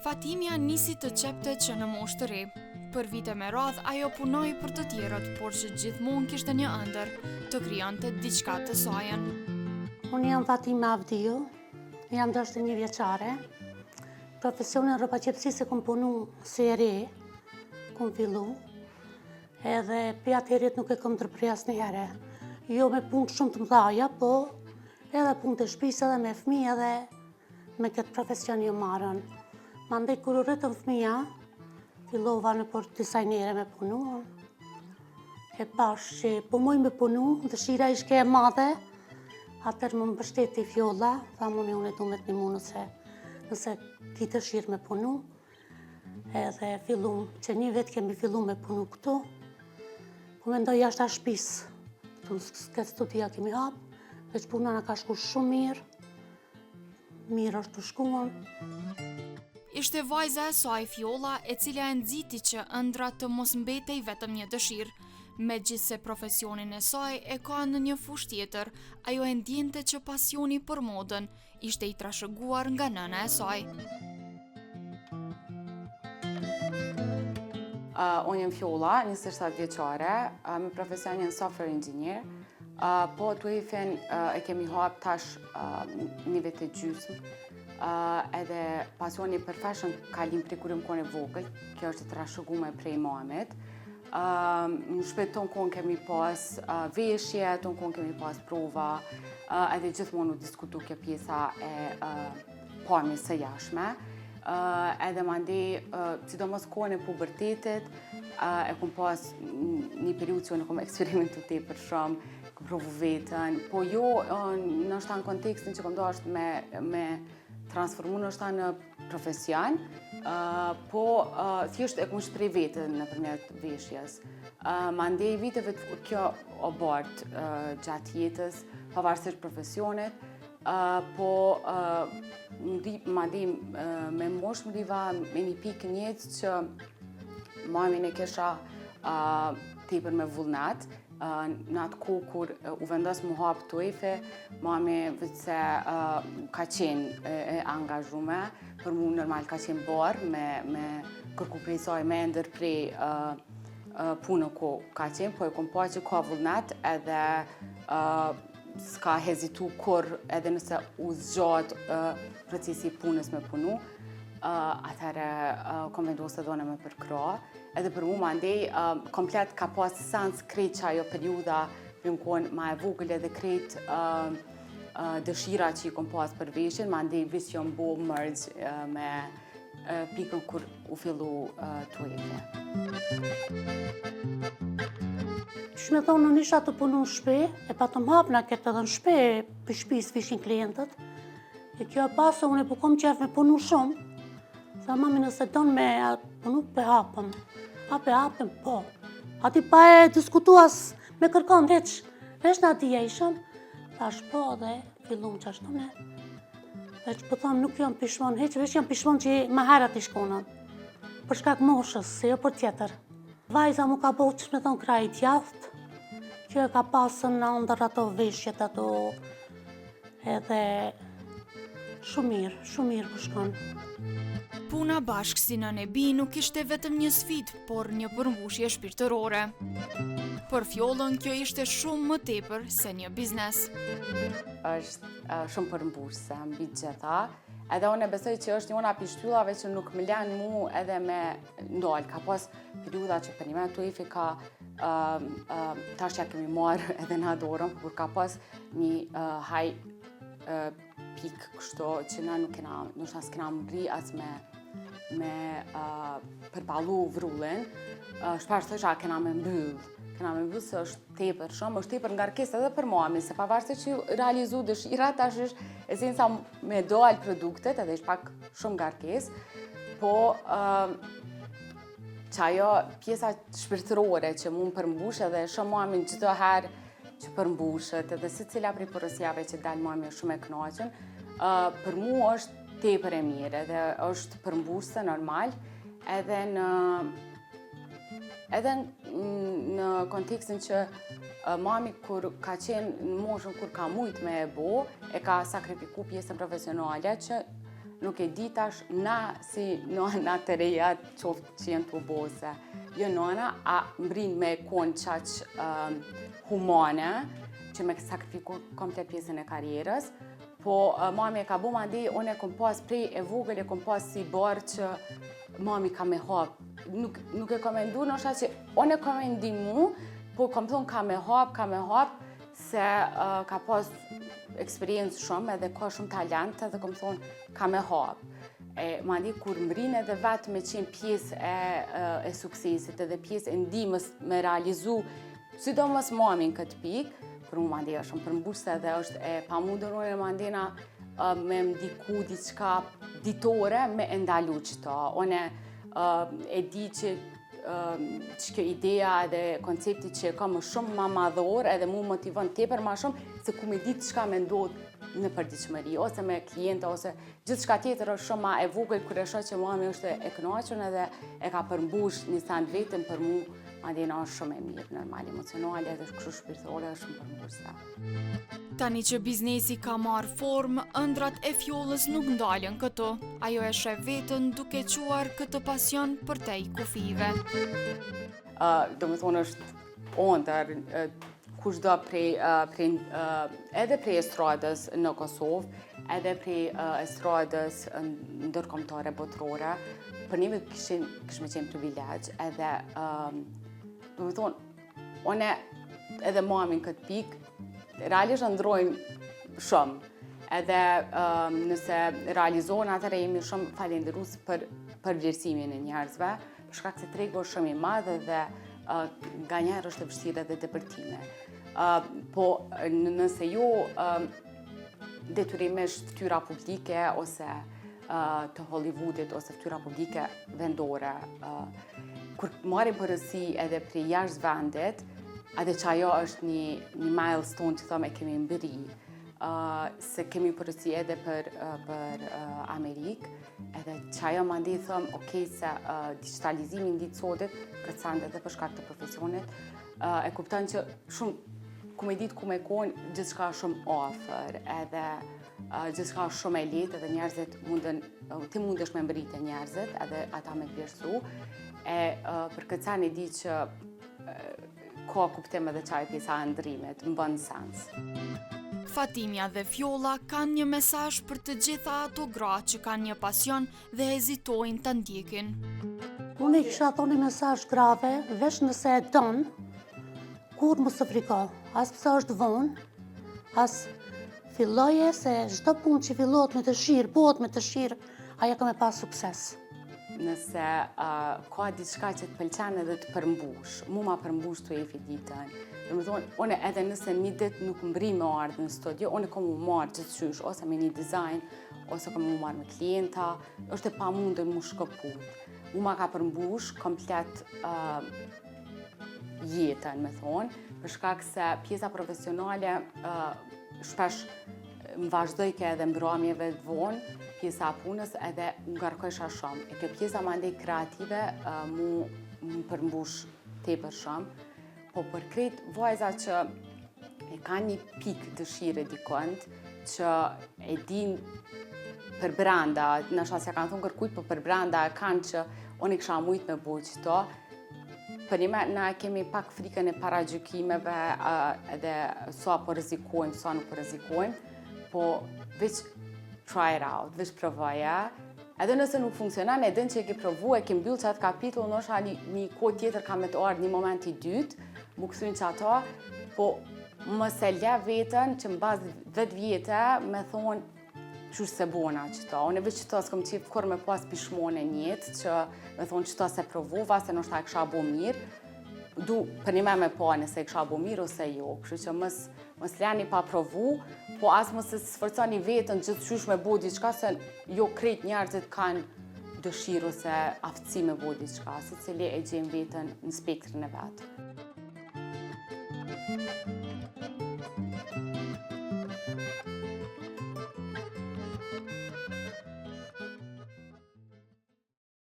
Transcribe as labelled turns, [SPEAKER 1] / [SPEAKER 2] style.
[SPEAKER 1] Fatimja nisi të qepte që në moshë të re. Për vite me radhë ajo punoi për të tjerët, por që gjithmonë kishte një ëndërr, të krijonte diçka të sajën.
[SPEAKER 2] Unë jam Fatima Avdiu, jam 61 vjeçare. Profesionin rrobaqepësisë e kom punu si e re, kom fillu, edhe prej atëherit nuk e kom ndërpre asnjëherë. Jo me punë shumë të mdhaja, po edhe punë të shpisë edhe me fmi edhe Me këtë profesion jom marrën. Mandej kur u rritën fëmija, fillova nëpër dizajnere me punu. E pash që po muj me punu, dëshira ishke e madhe, atëherë më mbështeti Fjolla, tha mami unë du me të nimu nëse, nëse ki dëshirë me punu. Edhe fillum, që një vit kemi fillu me punu këtu, po mendoj jashtë shpisë, këtu në këtë studio kemi hapë, veç puna na ka shku shumë mirë, Mirë është tu shku.
[SPEAKER 1] Ishte vajza e saj Fjolla e cila e nxiti që ëndrra të mos mbetej vetëm një dëshirë. Megjithëse profesionin e saj e ka në një fushë tjetër, ajo e ndjente që pasioni për modën ishte i trashëguar nga nëna e
[SPEAKER 3] saj. Uh, unë jam Fjolla, 27 vjeçare, uh, me profesion jam software engineer. Po, Tuefin e kemi hap tash një vit e gjysmë, edhe pasioni për fashion ka lind prej kur jom konë e vogël, kjo është e trashëgume prej mamit. Në shpi ton kohën kemi pas veshje, ton kohën kemi pas prova, edhe gjithmonë u diskutu kjo pjesa e pamjes së jashme. Edhe mandej, sidomos kohën e pubertetit, e kom pas një periudhë që unë kom eksperimentu tepër shumë, kom provu veten, po jo ndoshta në kontekstin që kom dashtë me, me transformu ndoshta në profesion, po thjesht e kom shpreh veten nëpërmjet veshjes. Mandej viteve kjo o bart gjatë jetës, pavarësisht profesionit, Po, mandej me moshë mrriva me një pikë n'jetë që mamin e kisha tepër me vullnet, në atë kohë kur u vendos mu hapë Tuefi, mami veçse ka qenë e angazhume, për mu normal ka qenë barrë me, me kërku prej saj me ndërpre punën ku ka qenë, po e kom pa që ka vullnet edhe s'ka hezitu kurrë edhe nëse u zgjat procesi i punës me punu, atëherë kom vendosë edhe unë me përkrah. Edhe për mu mandej, komplet ka pas sens krejt qajo periudha, me më konë ma e vogël edhe krejt dëshira që i kom pas për veshjen, mandej veç jom bo merge me pikën kur u fillu Tuefi.
[SPEAKER 2] Qysh me thonë, unë isha tu punu në shpi, e patëm hapë na këtë edhe në shpi, prej shpisë vishin klientët, e kjo e pa se unë e po kom qef me punu shumë, tha mami nëse don me punu, pe hapëm, a pe hapëm, po. Ati pa e diskutu as me kërkon, veç, veç na dija ishëm, thash po dhe fillum qashtu ne. Veç po thom nuk jam pishmon hiç, veç jam pishmon që ma herët ish konën. Për shkak moshës, se jo për tjetër. Vajza mu ka bo qysh me thonë krah i djathtë, kjo e ka pasën në ëndërr ato veshjet ato, edhe shumë mirë, shumë mirë po shkon.
[SPEAKER 1] Puna bashkë si nënë e bijë nuk ishte vetëm një sfidë, por një përmbushje shpirtërore. Për Fjollën kjo ishte shumë më tepër se një biznes.
[SPEAKER 3] Është shumë përmbushëse mbi të gjitha. Edhe unë e besoj që është njëna prej shtyllave që nuk më len mu edhe me ndalë. Ka pas periudha që për një me Tuefi ka tash ja kemi marrë edhe na dorën, por ka pas një high peak kështu që na nuk kena, ndoshta s'kena mrri as me me përballu vrullin, shpesh thosha kena me mbyll, kena me mbyll se është tepër shumë, është tepër ngarkesë edhe për mamin, se pavarësisht që realizu dëshira, tash është esenca me dalë produktet, edhe është pak shumë ngarkesë, po uh, qajo pjesa shpirtërore që mu më përmbush edhe shumë mamin çdo herë që përmbushet, edhe secila prej porosive që dalë mami është shumë e knaqun, uh, për mu është tepër e mirë, edhe është përmbushëse normal, edhe në Edhe në kontekstin që mami kur ka qenë në moshën kur ka mujt me e bo, e ka sakrifiku pjesën profesionale që Nuk e di tash na si nana të reja qoftë që janë tu bo ose jo nana, a mbrrin me konë qaq um, humane që me sakrifiku komplet pjesën e karrierës, po uh, mami e ka bo mandej, unë e kom pas prej e vogël e kom pas si barrë që mami ka me hap, nuk, nuk e kom mendu ndoshta që unë e kom me ndihmu, po kom thonë ka me hap, ka me hap, se uh, ka pas eksperiencë shumë edhe ka shumë talent edhe kom thonë ka me hap. E mandej kur mrrin edhe vetë me qenë pjesë e, e suksesit edhe pjesë e ndihmës me realizu, sidomos mamin këtë pikë, për mu mandej është shumë përmbushëse edhe është e pamundur unë mandena me m'ndiku diçka ditore me e ndalu qëto. Unë e di që që kjo ideja edhe koncepti që e ka më shumë ma madhor edhe mu motivon tepër ma shumë se ku me ditë çka me ndodhë në përditshmëri ose me klienta ose gjithçka tjetër është shumë ma e vogël kur e shoh që mami është e kënaqur edhe e ka përmbush një send vetëm për mu mandena është shumë e mirë, normal, emocionale edhe kështu shpirtërore është shumë përmbushëse.
[SPEAKER 1] Tani që biznesi ka marrë formë, ëndrrat e Fjollës nuk ndalen këtu. Ajo e sheh veten duke çuar këtë pasion përtej kufijve.
[SPEAKER 3] Uh, domethonë është ondër, kushdo prej, prej, edhe prej estradës në Kosovë, edhe prej estradës ndërkombëtare botërore, për neve kishin, kish me qenë privilegj, edhe, domethonë, Unë edhe mami në këtë pikë, realisht ëndrrojmë shumë. Edhe um, nëse realizohen atëherë jemi shumë falenderus për, për vlerësimin e njerëzve, për shkak se tregu është shumë i madh dhe uh, nganjëherë është e vështirë edhe depërtimi. Uh, po nëse jo uh, detyrimisht fytyra publike ose uh, të Hollywoodit ose fytyra publike vendore, uh, kur marrim porosi edhe prej jashtë vendit, edhe që ajo është një, një milestone që thom e kemi mbërri, uh, se kemi porosi edhe për, uh, për uh, Amerikë, edhe që ajo mandej thom, ok, se uh, digitalizimi në ditë sotit, këtë send edhe për shkak të profesionit, uh, e kupton që shumë, ku me ditë ku me konë, gjithçka shumë afër, edhe gjithçka është shumë e lehtë edhe njerëzit munden, ti mundesh me mbërri te njerëzit edhe ata me vlerësu. E për këtë sen e di që ka kuptim edhe qajo pjesa e ëndrrimit, më bën sens.
[SPEAKER 1] Fatimja dhe Fjolla kanë një mesazh për të gjitha ato gra që kanë një pasion dhe hezitojnë ta ndjekin.
[SPEAKER 2] Unë i kisha thonë një mesazh grave, veç nëse e don, kurrë mos u friko, as pse është vonë, as Filloje se çdo punë që fillohet me dëshirë, bëhet me dëshirë, ajo ka me pas sukses.
[SPEAKER 3] Nëse uh, ka diçka që të pëlqen edhe të përmbush, mu ma përmbush Tuefi ditën. Domethonë, unë edhe nëse një ditë nuk mbri me ardhë në studio, unë kom mu marrë gjithqysh, ose me një dizajn, ose kom mu marrë me klienta, është e pamundur mu shkëput. Mu ma ka përmbush komplet uh, jetën, me thonë, për shkak se pjesa profesionale uh, shpesh më vazhdojke edhe mbramjeve të vonë, pjesa e punës edhe u ngarkojsha shumë. E kjo pjesa mandej kreative uh, mu më përmbush tepër shumë, po për krejt vajza që e kanë një pikë dëshire dikund, që e din për branda, nashta s'ja kanë thonë kërkujt, po për branda e kanë që unë i kisha mujtë me bo qëto, Përnime, na e kemi pak frikën e paragjykimeve edhe sa po rrezikojmë, sa nuk po rrezikojmë, po veç try it out, veç provoje. Edhe nëse nuk funksionon, e din që e ke provu, e ke mbyll qatë kapitull, ndoshta një, një kohë tjetër ka me të ardhë një moment i dytë, mu kthy n'qato, po mos e le veten që në bazë 10 vjetë me thonë qysh s'e bona qëto. Unë veç qëto s'kom qef kurrë me pas pishmone n'jetë, që me thonë qëto s'e provova, se ndoshta e kisha bo mirë. Du përnime me pa nëse e kisha bo mirë ose jo. Kështu që mos, mos leni pa provu, po as mos e sforconi veten gjithqysh me bo diçka, se jo krejt njerëzit kanë dëshirë ose aftësi me bo diçka, secili e gjen veten në spektrin e vet.